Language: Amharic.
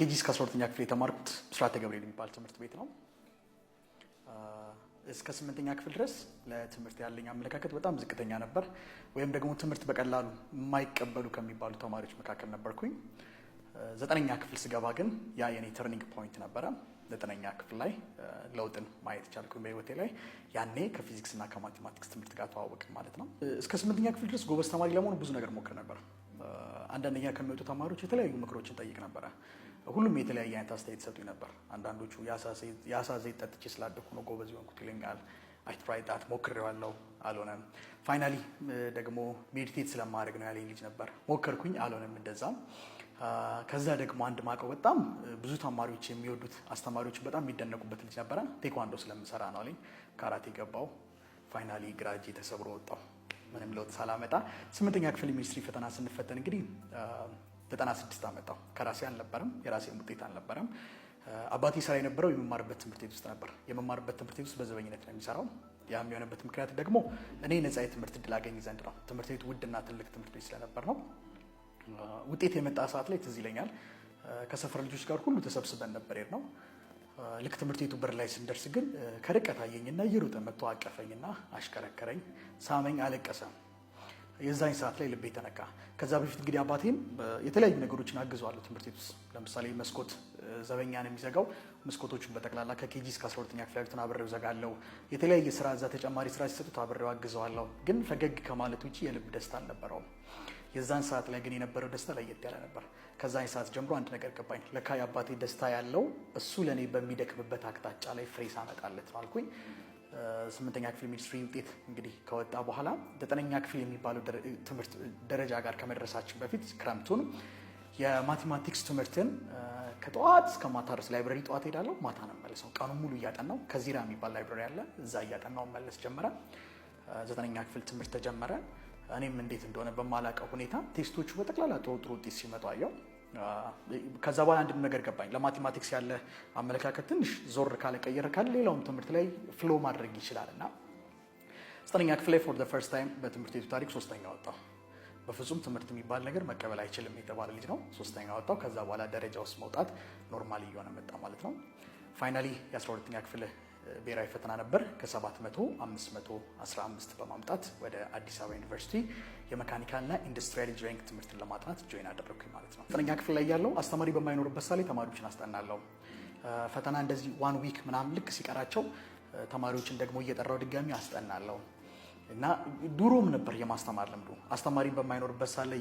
KG እስከ 12ኛ ክፍል የተማርኩት ብስራተ ገብርኤል የሚባል ትምህርት ቤት ነው። እስከ ስምንተኛ ክፍል ድረስ ለትምህርት ያለኝ አመለካከት በጣም ዝቅተኛ ነበር፣ ወይም ደግሞ ትምህርት በቀላሉ የማይቀበሉ ከሚባሉ ተማሪዎች መካከል ነበርኩኝ። ዘጠነኛ ክፍል ስገባ ግን ያ የኔ turning point ነበረ። ዘጠነኛ ክፍል ላይ ለውጥን ማየት ቻልኩኝ በህይወቴ ላይ። ያኔ ከፊዚክስ እና ከ mathematics ትምህርት ጋር ተዋወቅን ማለት ነው። እስከ ስምንተኛ ክፍል ድረስ ጎበዝ ተማሪ ለመሆን ብዙ ነገር ሞክር ነበር። አንዳንደኛ ከሚወጡ ተማሪዎች የተለያዩ ምክሮችን ጠይቅ ነበረ። ሁሉም የተለያየ አይነት አስተያየት ሰጡኝ ነበር። አንዳንዶቹ የአሳ ዘይት ጠጥቼ ስላደኩ ነው ጎበዝ የሆንኩት ይለኛል። I tried that፣ ሞክሬዋለሁ፣ አልሆነም። Finally ደግሞ meditate ስለማድረግ ነው ያለኝ ልጅ ነበር። ሞከርኩኝ፣ አልሆነም እንደዛም። ከዛ ደግሞ አንድ ማቀው በጣም ብዙ ተማሪዎች የሚወዱት፣ አስተማሪዎች በጣም የሚደነቁበት ልጅ ነበረ። ቴኳንዶ ስለምሰራ ነው አለኝ። ካራቴ ገባው። Finally ግራ እጄ ተሰብሮ ወጣው ምንም ለውጥ ሳላመጣ። ስምንተኛ ክፍል ሚኒስትሪ ፈተና ስንፈተን እንግዲህ 96 አመጣው። ከራሴ አልነበረም፣ የራሴም ውጤት አልነበረም። አባቴ ስራ የነበረው የመማርበት ትምህርት ቤት ውስጥ ነበር። የመማርበት ትምህርት ቤት ውስጥ በዘበኝነት ነው የሚሰራው። ያም የሆነበት ምክንያት ደግሞ እኔ ነፃ የትምህርት እድል አገኝ ዘንድ ነው። ትምህርት ቤቱ ውድና ትልቅ ትምህርት ቤት ስለነበር ነው። ውጤት የመጣ ሰዓት ላይ ትዝ ይለኛል፣ ከሰፈር ልጆች ጋር ሁሉ ተሰብስበን ነበር የሄድነው። ልክ ትምህርት ቤቱ በር ላይ ስንደርስ ግን ከርቀት አየኝና እየሮጠ መጥቶ አቀፈኝና አሽከረከረኝ፣ ሳመኝ፣ አለቀሰ። የዛኝ ሰዓት ላይ ልቤ ተነካ። ከዛ በፊት እንግዲህ አባቴን የተለያዩ ነገሮችን አግዘዋለሁ ትምህርት ቤት ውስጥ። ለምሳሌ መስኮት ዘበኛ ነው የሚዘጋው። መስኮቶቹን በጠቅላላ ከ KG እስከ 12ኛ ክፍል ያሉትን አብሬው ዘጋለሁ። የተለያየ ስራ እዛ ተጨማሪ ስራ ሲሰጡት አብሬው አግዘዋለሁ። ግን ፈገግ ከማለት ውጭ የልብ ደስታ አልነበረውም። የዛን ሰዓት ላይ ግን የነበረው ደስታ ለየት ያለ ነበር። ከዛን ሰዓት ጀምሮ አንድ ነገር ገባኝ። ለካ የአባቴ ደስታ ያለው እሱ ለእኔ በሚደክምበት አቅጣጫ ላይ ፍሬ ሳመጣለት ነው አልኩኝ። ስምንተኛ ክፍል ሚኒስትሪ ውጤት እንግዲህ ከወጣ በኋላ ዘጠነኛ ክፍል የሚባለው ትምህርት ደረጃ ጋር ከመድረሳችን በፊት ክረምቱን የ mathematics ትምህርትን ከጠዋት እስከ ማታ ድረስ library ጠዋት ሄዳለሁ፣ ማታ ነው የምመለሰው። ቀኑን ሙሉ እያጠናው፣ ከዚራ የሚባል library አለ፣ እዛ እያጠናው መለስ ጀመረ። ዘጠነኛ ክፍል ትምህርት ተጀመረ። እኔም እንዴት እንደሆነ በማላውቀው ሁኔታ test ኦቹ በጠቅላላ ጥሩ ጥሩ ውጤት ሲመጡ አየው። ከዛ በኋላ አንድ ነገር ገባኝ። ለ mathematics ያለ አመለካከት ትንሽ ዞር ካለ፣ ቀየር ካለ ሌላውም ትምህርት ላይ flow ማድረግ ይችላል እና ዘጠነኛ ክፍል ላይ for the first time በትምህርት ቤቱ ታሪክ ሶስተኛ ወጣሁ። በፍጹም ትምህርት የሚባል ነገር መቀበል አይችልም የተባለ ልጅ ነው። ሶስተኛ ወጣው። ከዛ በኋላ ደረጃ ውስጥ መውጣት normal እየሆነ መጣ ማለት ነው። Finally የ12ኛ ክፍል ብሔራዊ ፈተና ነበር። ከ700 515 በማምጣት ወደ አዲስ አበባ ዩኒቨርሲቲ የ mechanical ና industrial engineering ትምህርትን ለማጥናት join አደረግኩኝ ማለት ነው። ዘጠነኛ ክፍል ላይ ያለው አስተማሪ በማይኖርበት ሰዓት ላይ ተማሪዎችን አስጠናለሁ። ፈተና እንደዚህ one week ምናምን ልክ ሲቀራቸው ተማሪዎችን ደግሞ እየጠራው ድጋሚ አስጠናለሁ። እና ድሮም ነበር የማስተማር ልምዱ። አስተማሪ በማይኖርበት ሰዓት ላይ